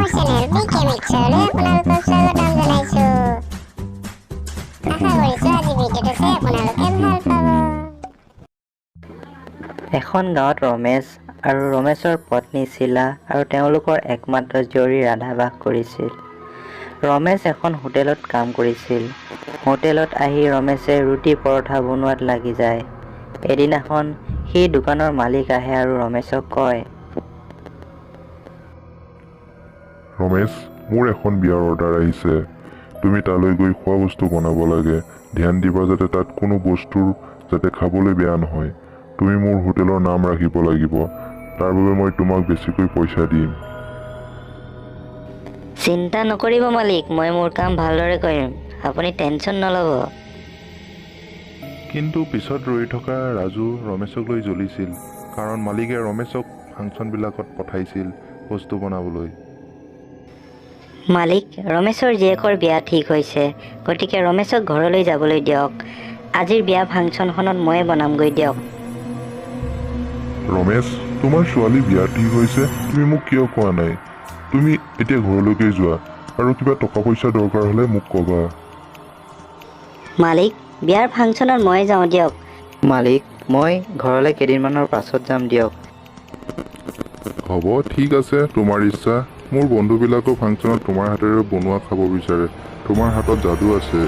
মোৰ channel B কে মিক্সাৰলৈ আপোনালোকক স্বাগতম জনাইছোঁ। আশা কৰিছোঁ আজি ভিডিঅ'টো চাই আপোনালোকে ভাল পাব। এখন গাঁৱত ৰমেশ আৰু ৰমেশৰ পত্নী শীলা আৰু তেওঁলোকৰ একমাত্ৰ জীয়ৰী ৰাধা বাস কৰিছিল। ৰমেশ এখন হোটেলত কাম কৰিছিল। হোটেলত আহি ৰমেশে ৰুটি পৰঠা বনোৱাত লাগি যায়। এদিনাখন সেই দোকানৰ মালিক আহে আৰু ৰমেশক কয়, ৰমেশ, মোৰ এখন বিয়াৰ অৰ্ডাৰ আহিছে। তুমি তালৈ গৈ খোৱা বস্তু বনাব লাগে। ধ্যান দিবা যাতে তাত কোনো বস্তুৰ যাতে খাবলৈ বেয়া নহয়। তুমি মোৰ হোটেলৰ নাম ৰাখিব লাগিব। তাৰ বাবে মই তোমাক বেছিকৈ পইচা দিম। চিন্তা নকৰিব মালিক, মই মোৰ কাম ভালদৰে কৰিম, আপুনি টেনশ্যন নল'ব। কিন্তু পিছত ৰৈ থকা ৰাজু ৰমেশক লৈ জ্বলিছিল, কাৰণ মালিকে ৰমেশক ফাংচনবিলাকত পঠাইছিল বস্তু বনাবলৈ। মালিক, ৰমেশৰ জীয়েকৰ বিয়া ঠিক হৈছে, গতিকে ৰমেশক ঘৰলৈ যাবলৈ দিয়ক। আজিৰ বিয়া ফাংচনখনত ময়ে বনামগৈ দিয়ক। ৰমেশ, তোমাৰ ছোৱালী বিয়া ঠিক হৈছে, তুমি মোক কিয় কোৱা নাই? তুমি এতিয়া ঘৰলৈকে যোৱা আৰু কিবা টকা পইচা দৰকাৰ হ'লে মোক ক'বা। মালিক, বিয়াৰ ফাংচনত ময়ে যাওঁ দিয়ক। মালিক, মই ঘৰলৈ কেইদিনমানৰ পাছত যাম দিয়ক। হ'ব, ঠিক আছে, তোমাৰ ইচ্ছা। মোৰ বন্ধুবিলাকেও ফাংচনত তোমাৰ হাতেৰে বনোৱা খাব বিচাৰে। তোমাৰ হাতত যাদু আছে।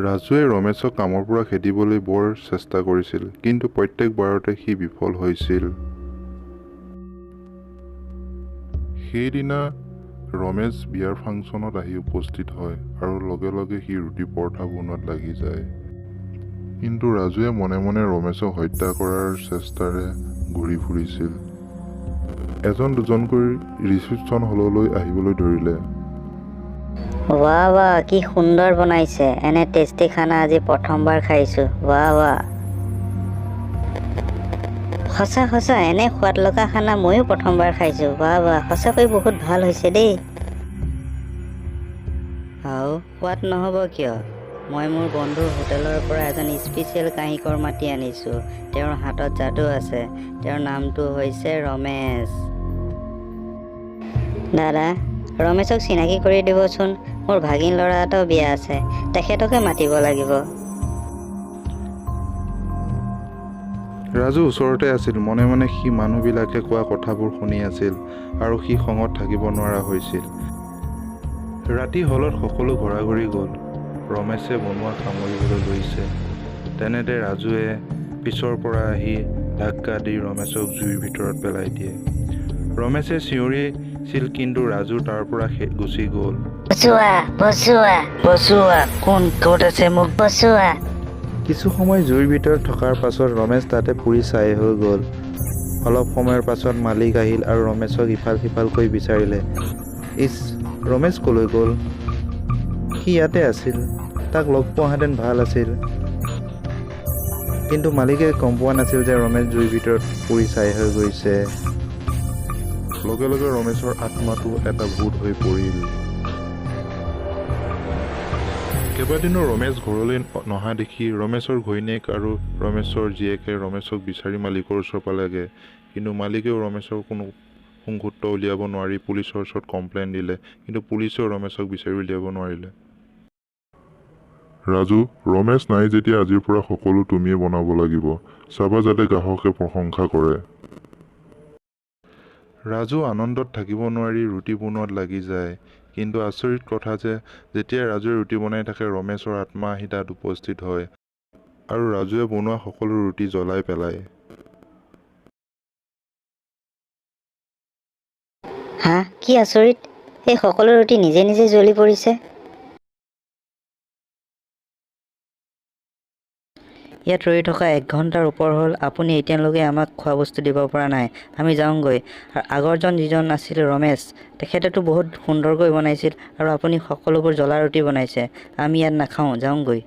ৰাজুৱে ৰমেশক কামৰ পৰা খেদিবলৈ বৰ চেষ্টা কৰিছিল, কিন্তু প্ৰত্যেকবাৰতে সি বিফল হৈছিল। সেইদিনা ৰমেশ বিয়াৰ ফাংচনত আহি উপস্থিত হয় আৰু লগে লগে সি ৰুটি পৰঠা বনোৱাত লাগি যায়। কিন্তু ৰাজুৱে মনে মনে ৰমেশক হত্যা কৰাৰ চেষ্টাৰে ঘূৰি ফুৰিছিল। এজন দুজনকৈ ৰিচিপশ্যন হললৈ আহিবলৈ ধৰিলে। ৱাহ ৱাহ, কি সুন্দৰ বনাইছে! এনে টেষ্টি খানা আজি প্ৰথমবাৰ খাইছোঁ। ৱাহ ৱাহ, সঁচা সঁচা, এনে সোৱাদ লগা খানা ময়ো প্ৰথমবাৰ খাইছোঁ। ৱাহ ৱাহ, সঁচাকৈ বহুত ভাল হৈছে দেই। আৰু সোৱাদ নহ'ব কিয়? মই মোৰ বন্ধুৰ হোটেলৰ পৰা এজন স্পেচিয়েল কাৰিকৰ মাতি আনিছোঁ। তেওঁৰ হাতত যাদু আছে। তেওঁৰ নামটো হৈছে ৰমেশ। দাদা, ৰমেশক চিনাকি কৰি দিবচোন। মোৰ ভাগিন ল'ৰা এটাও বিয়া আছে, তেখেতকে মাতিব লাগিব। ৰাজু ওচৰতে আছিল। মনে মনে সি মানুহবিলাকে কোৱা কথাবোৰ শুনি আছিল আৰু সি খঙত থাকিব নোৱাৰা হৈছিল। ৰাতি হলত সকলো ঘৰাঘৰি গ'ল। ৰমেশে বনোৱা সামৰিবলৈ লৈছে, তেনেতে ৰাজুৱে পিছৰ পৰা আহি ধাক্কা দি ৰমেশক জুইৰ ভিতৰত পেলাই দিয়ে। ৰমেশে চিঞৰিছিল, কিন্তু ৰাজু তাৰ পৰা গুচি গ'ল। বচোৱা, বচোৱা, বচোৱা! কোন ক'ত আছে, মোক বচোৱা! কিছু সময় জুইৰ ভিতৰত থকাৰ পাছত ৰমেশ তাতে পুৰি ছাই হৈ গ'ল। অলপ সময়ৰ পাছত মালিক আহিল আৰু ৰমেশক ইফাল সিফালকৈ বিচাৰিলে। ইছ, ৰমেশ ক'লৈ গ'ল? সি ইয়াতে আছিল, তাক লগ পোৱাহেঁতেন ভাল আছিল। কিন্তু মালিকে গম পোৱা নাছিল যে ৰমেশ জুইৰ ভিতৰত পুৰি ছাই হৈ গৈছে। লগে লগে ৰমেশৰ আত্মাটো এটা ভূত হৈ পৰিল। কেইবাদিনো ৰমেশ ঘৰলৈ নহা দেখি ৰমেশৰ ঘৈণীয়েক আৰু ৰমেশৰ জীয়েকে ৰমেশক বিচাৰি মালিকৰ ওচৰ পালেগৈ। কিন্তু মালিকেও ৰমেশৰ কোনো শুংসূত্ৰ উলিয়াব নোৱাৰি পুলিচৰ ওচৰত কমপ্লেইন দিলে। কিন্তু পুলিচেও ৰমেশক বিচাৰি উলিয়াব নোৱাৰিলে। ৰাজু, ৰমেশ নাই যেতিয়া আজিৰ পৰা সকলো তুমিয়ে বনাব লাগিব। চাবা যাতে গ্ৰাহকে প্ৰশংসা কৰে। ৰাজু আনন্দত থাকিব নোৱাৰি ৰুটি বনোৱাত লাগি যায়। কিন্তু আচৰিত কথা যে যেতিয়া ৰাজুৱে ৰুটি বনাই থাকে, ৰমেশৰ আত্মা আহি তাত উপস্থিত হয় আৰু ৰাজুৱে বনোৱা সকলো ৰুটি জ্বলাই পেলায়। হা, কি আচৰিত! এই সকলো ৰুটি নিজে নিজে জ্বলি পৰিছে! ইয়াত ৰৈ থকা 1 ঘণ্টাৰ ওপৰ হ'ল, আপুনি এতিয়ালৈকে আমাক খোৱা বস্তু দিব পৰা নাই। আমি যাওঁগৈ। আৰু আগৰজন যিজন আছিল ৰমেশ, তেখেতেতো বহুত সুন্দৰকৈ বনাইছিল আৰু আপুনি সকলোবোৰ জ্বলা ৰুটি বনাইছে। আমি ইয়াত নাখাওঁ, যাওঁগৈ।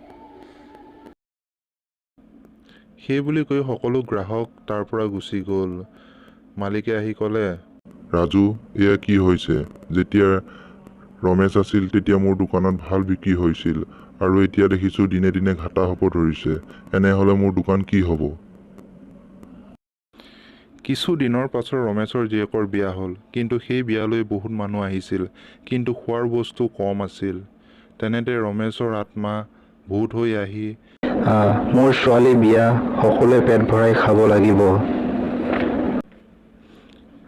সেই বুলি কৈ সকলো গ্ৰাহক তাৰ পৰা গুচি গ'ল। মালিকে আহি ক'লে, ৰাজু, এয়া কি হৈছে? যেতিয়া ৰমেশ আছিল তেতিয়া মোৰ দোকানত ভাল বিক্ৰী হৈছিল আৰু এতিয়া দেখিছোঁ দিনে দিনে ঘাটা হ'ব ধৰিছে। এনে হ'লে মোৰ দোকান কি হ'ব? কিছু দিনৰ পাছত ৰমেশৰ জীয়েকৰ বিয়া হ'ল। কিন্তু সেই বিয়ালৈ বহুত মানুহ আহিছিল, কিন্তু খোৱাৰ বস্তু কম আছিল। তেনেতে ৰমেশৰ আত্মা ভূত হৈ আহি মোৰ ছোৱালী বিয়া, সকলোৱে পেট ভৰাই খাব লাগিব।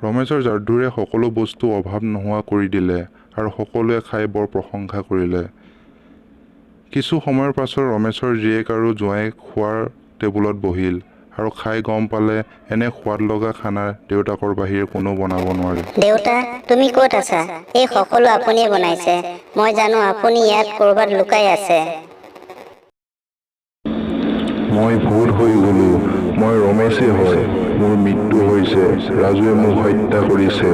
ৰমেশৰ যাদুৰে সকলো বস্তু অভাৱ নোহোৱা কৰি দিলে আৰু সকলোৱে খাই বৰ প্ৰশংসা কৰিলে। কিছু সময়ৰ পাছত ৰমেশৰ জীয়েক আৰু জোঁৱায়েক খোৱাৰ টেবুলত বহিল আৰু খাই গম পালে এনে সোৱাদ লগা খানা দেউতাকৰ বাহিৰে কোনেও বনাব নোৱাৰে। দেউতা, তুমি ক'ত আছা? এই সকলো আপুনিয়ে বনাইছে। মই জানো আপুনি ইয়াত ক'ৰবাত লুকাই আছে। মই ভূত হৈ গ'লো। মই ৰমেশেই হয়। মোৰ মৃত্যু হৈছে। ৰাজুৱে মোক হত্যা কৰিছে।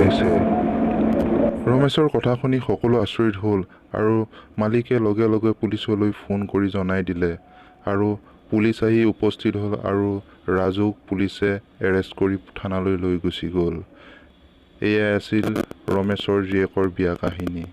ৰমেশৰ কথা শুনি সকলো আচৰিত হ'ল আৰু মালিকে লগে লগে পুলিচলৈ ফোন কৰি জনাই দিলে আৰু পুলিচ আহি উপস্থিত হ'ল আৰু ৰাজুক পুলিচে এৰেষ্ট কৰি থানালৈ লৈ গুচি গ'ল। এয়াই আছিল ৰমেশৰ জীয়েকৰ বিয়া কাহিনী।